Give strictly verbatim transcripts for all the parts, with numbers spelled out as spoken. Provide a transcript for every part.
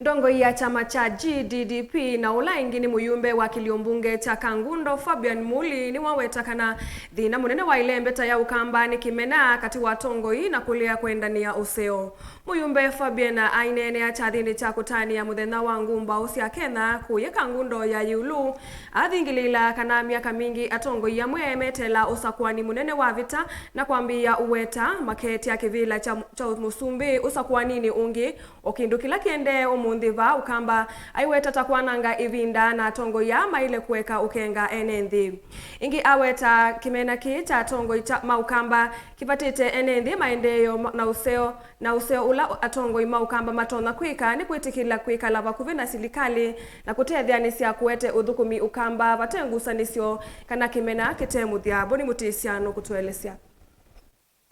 Ndongoi ya kyama kya G D D P na ũla ĩngĩ nĩ mũyumbe wa kĩlio mbunge kya Kangundo, Fabian Muli, nĩwaweta kana thĩna mũnene wa ĩlembeta ya Ũkamba nĩ kĩmena katĩ wa atongoi na kũlea kwendanĩa ũseo. Mũyumbe Fabian aineenea kyathĩnĩ kya kũtanĩa mũthenya wa ngumbaũ sya Kenya kũya Kangundo ya ĩũlũ, athingilĩĩla kana myaka mingĩ atongoi amwe meteela ũsakũani mũnene wavĩta na kwambĩĩa ũweta maketya kĩvĩla kya, kya mũsumbĩ ũsakũaninĩ ũngĩ, o kĩndũ kĩla kĩendee ũmũnthĩ vaa Ũkamba, aiweta ta kwananga ĩvinda na atongoi aa maĩle kũeka ũkenga ene nthĩ. Ĩngĩ aweta kĩmena kĩĩ kya atongoi kya, ma Ũkamba kĩvatĩte ene nthĩ maendeeo ma-, na ũseo, na ũseo ũla atongoi ma Ũkamba matonya kwĩka nĩ kwĩtĩkĩla kwĩkala vakuvĩ na silikalĩ na kũtetheanĩsya kũete ũthũkũmi Ũkamba vate ngusanĩsyo kana kĩmena kĩte mũthya. Boni Mũtĩsya nũkũtũelesya.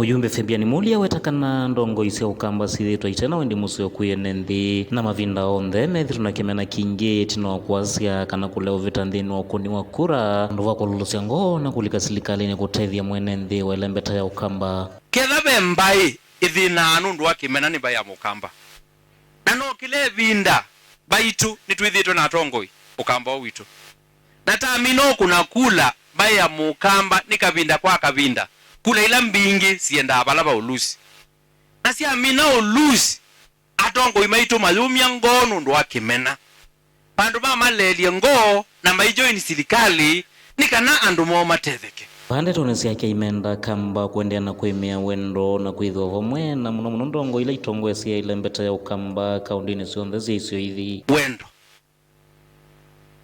Mũyumbe Fabian Muli aweta kana ndongoi sya Ũkamba syĩthĩĩtwe ite na wendi mũseo kwĩ ene nthĩ, na mavinda onthe methĩtwe na kĩmena kingĩ ĩtina wa kwasya kana kũlea ũvĩta nthĩnĩ wa ũkũni wa kura, ũndũ wa kũlũlũsya ngoo na kũlika silikalĩnĩ kũtethya mwene nthĩ wa ĩlembeta ya Ũkamba. Ketha ve mbaĩ ĩthĩnaa nũndũ wa kĩmena nĩ mbaĩ ya Mũkamba. Na no kĩla ĩvinda mbaitũ nĩtwĩthĩĩtwe na atongoi Ũkamba o witũ. Na tamina ũkũna kula mbaĩ ya Mũkamba nĩ kavinda kwa kavinda, kula ila mbingĩ siendaa vala va ũlusi. Na syamina ũlusi, atongoi maitũ mayũmya ngoo nũndũ wa kĩmena. Vandũ va maleelye ngoo na maijoini silikalĩ nĩ kana andũ moo matetheke. Vaa ndetonĩ syake aimenda Akamba kũendeea na kwĩmĩa wendo na kwĩthĩwa vamwe na mũno mũno ndongoi ila itongoesye ĩlembeta ya Ũkamba kaũndĩnĩ syonthe sya isio ithi. Wendo.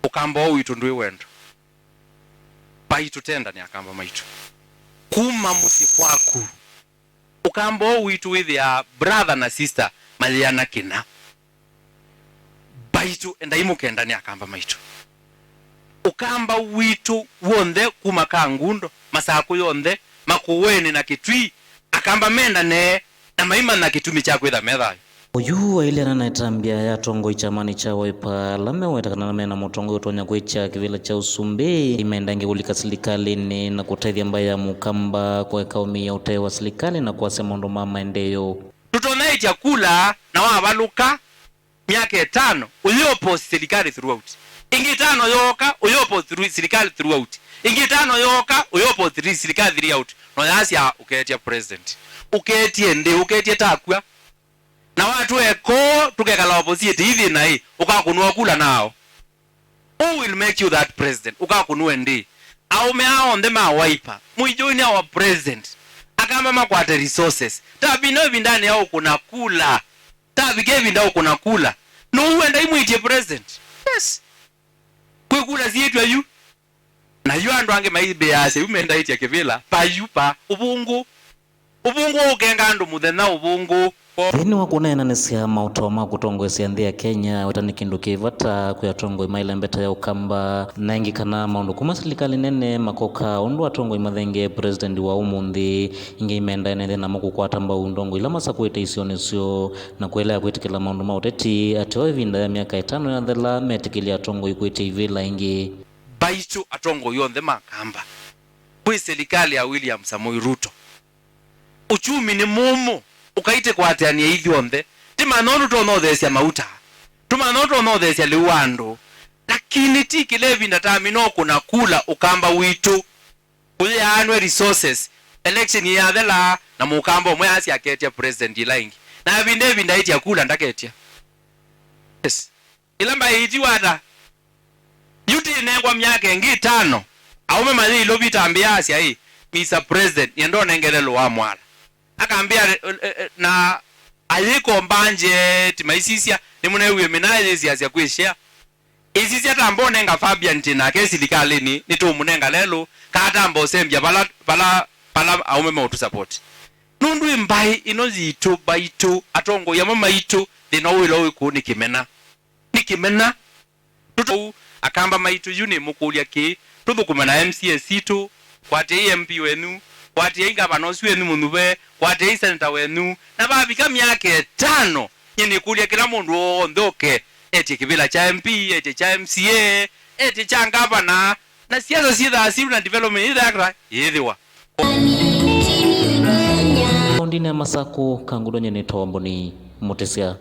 Ũkamba ũũ witũ ndwĩ wendo. Vai tũtenda nĩ Akamba maitũ. Kuma mũsyĩ kwaku. Ũkamba ũũ witũ wĩthĩaa brother na sister mayĩana kĩna. Mbaitũ endai mũkendane Akamba maitũ. Ũkamba witũ w'onthe kuma Kangundo, Masakũ yonthe, Makũenĩ na Kĩtui, Akamba mendane na maimanya kĩtumi kya kwĩtha me thayũ. Oyu waĩleana na ĩtambya ya atongoi kyamanĩ kya Wiper ala meweta kana mena mũtongoi ũtonya kwĩkya kĩvĩla kya ũsumbĩ, imenda ĩngĩ kũlika silikalĩnĩ na kũtethya mbaĩ ya Mũkamba kũeka ũmĩĩa ũtee wa silikalĩ na kwasya maũndũ ma maendeeo. Tũtonya ĩtya kula na wavalũka myaka ĩtano ũyĩ oppose silikalĩ throughout. Ĩngĩ ĩtano yooka ũyĩ oppose through silikalĩ throughout. Ĩngĩ ĩtano yooka ũyĩ oppose through silikalĩ throughout. No yasya ũketya president. Ũketye ndĩ, ũketye takw'a. Na watũeka ũu tũkekala opposite ithĩna ĩ, ũkakũnwa kula nao. Who will make you that president? Ũkakũnwe ndĩ? Aũme aa onthe ma Wiper, mũijoini our president. Akamba makwate resources. Tavina ĩvindanĩ ya ũkũna kula. Tavika ĩvinda ũkũna kula. Nũu wenda imwĩtye president? Yes. Kwĩ kula siĩtw'a yu. Na yu andũ angĩ maivĩaasya yu mendaĩtye kĩvĩla. Pa yu pa. Ũvũngũ. Ũvũngũ ũkenga andũ mũthenya ũvũngũ. Nthĩnĩ wa kũneenanĩsya maũtao ma kũtongoesya nthĩ ya Kenya, weta nĩ kĩndũ kĩ vata kwĩ atongoi ma ĩlembeta ya Ũkamba, na ĩngĩ kana maũndũ kuma silikalĩ nene makoka ũndũ atongoi mathengee president wa ũmũnthĩ, ĩngĩ imenda ene nthĩ namo kũkwata mbau ndongoi ila masakũĩte isionĩ syoo, na kũelea kwĩtĩkĩla maũndũ ma ũteti ateo ĩvinda ya myaka ĩtano yathela metĩkĩlya atongoi kwĩtya ivĩla ĩngĩ. Mbaitũ atongoi onthe ma Kamba kwĩ silikalĩ ya William Samoei Ruto. Uchumi nĩ mũmũ, ũkaitĩ kũatĩanĩa ithyonthe. Tĩmanya ũndũ tũtonya ũtheesya mauta, tũmanya ũndũ tũtonya ũtheesya lĩu wa andũ, lakini ti kĩla ĩvinda tamina ũkũna kula Ũkamba witũ. Kũyĩaanw'e resources, election yathela na Mũkamba ũmwe asya aketya president ĩla ĩngĩ. Na ĩvinda ĩvinda aĩtya kula ndaketya. Yes. Ĩla mbaĩ itiwa ata? Yu tĩnengwa myaka ĩngĩ ĩtano. Aũme mayĩilũvi tambĩa asya, ĩ, Mister President, nyie ndonengele lũa mwala. Akambĩa, eh, eh, eh, na ayĩkomba nje, timaisisya, nĩmũneewie mĩna yĩsiasya kwĩshea. Isisya ta mbonenga Fabian tĩ nake silikalĩnĩ, nĩtũũmũnenga lelũ, kana tamba ũsembya vala, vala, vala aũme meũtũsapoti. Nũndũ ĩ mbaĩ ĩno yitũ, mbaitũ, atongoi amwe maitũ, thĩna ũũ wĩla wĩ kũũ nĩ kĩmena. Nĩ kĩmena. Tũtou, Akamba maitũ, yu nĩmũkũlya kĩĩ, tũthũkũme na M C A sitũ, kwatĩai M P wenyu, kwatĩai ngavana ũsu wenyu mũnyuve, kwatĩai seneta wenyu, na vavika myaka ĩtano, nyie nĩkũlya kĩla mũndũ w'onthe ũke, etye kĩvĩla kya M P, etye kya M C A, etye kya ngavana, na siasa syĩthaa syĩu na development yĩthĩawa yĩthĩwa. Kaũndĩnĩ ya Masakũ, Kangundo, nyie nĩtawa Mboni Mũtĩsya.